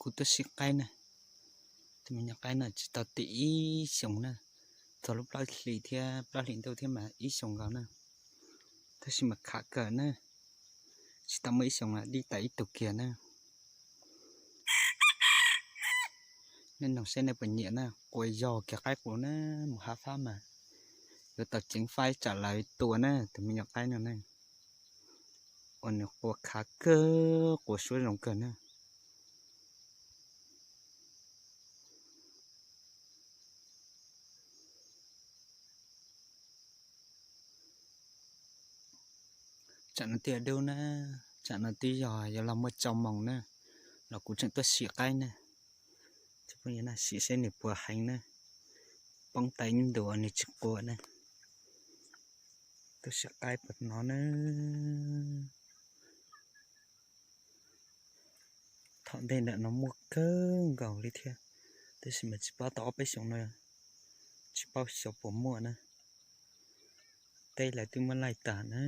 Kuv tuaj sib qaib na, tus me nyuam qaib no tsis tau tim ib xyoos na, txog lub plaub hlis thiab plaub hlis ntuj thiab mas ib xyoos nkaus na, tab sis mas khav kawg na, tsis tau muaj ib xyoos dib tas ib tug kiag na. Nej noog seb nej puas nyiam na, quas zog kiag qaib qus na, mus hav fab mas yuav tau ceev faj tsam lawv tua na, tus me nyuam qaib no na, uas nws quas khav kawg, quas suab zoo kawg na. Tsam no twb dub na, tsam no twb yog yuav los muaj tsaus moos na, los kuv tseem tuaj sim qaib na. Sim seb nws puas heev na, poob tais ntu nws tsis quas na. Tuaj sim qaib puas hnov na. Thaum ntej ntawm no muaj kawg nkaus li thiab, tab sis mas tsis paub tau ob peb xyoos no, tsis paub xyov puas muaj na. Teb lawv twb muab laij tag na.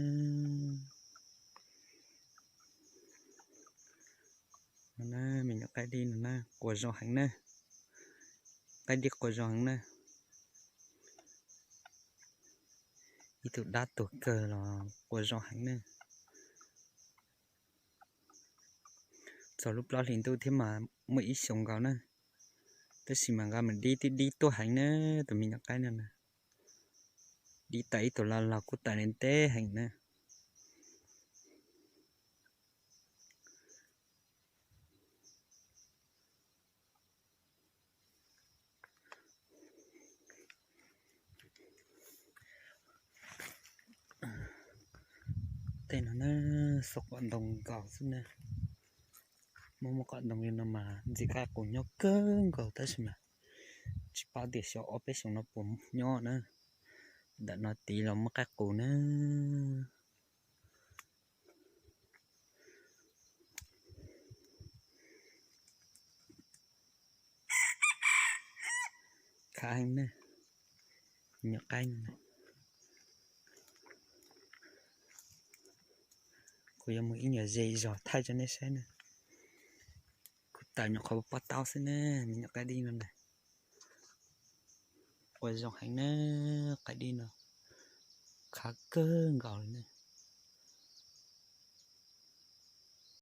Me nyuam qaib dib no na, quas zoo heev na. Qaib dib quas zoo heev na. Ib tug dab tuag kawg los quas zoo heev na. Txog lub plaub hlis ntuj thiab mas muaj ib xyoos nkaus na, tab sis mas nqa mas dib twb dib tuaj heev na, tus me nyuam qaib no na. Dib tas ib tug laus laus kuj tas ntev heev na. Tej no na, xauv qos ntoo nkaus xwb na. Muaj muaj qos ntoo li no mas ntxim qaib qus nyob kawg nkaus tab sis mas tsis paub tias xyov ob peb xyoos no puas nyob na. Ntawm no tid los muaj qaib qus na. Khav heev na, me nyuam qaib no na. Kuv yuav mus ib nyuag ze zog thaij rau nej saib na. Kuv tawm nyuam qhuav poob taub xwb na, me nyuam qaib dib no na. Quas zoo heev na, qaib dib no. Khav kawg nkaus li na.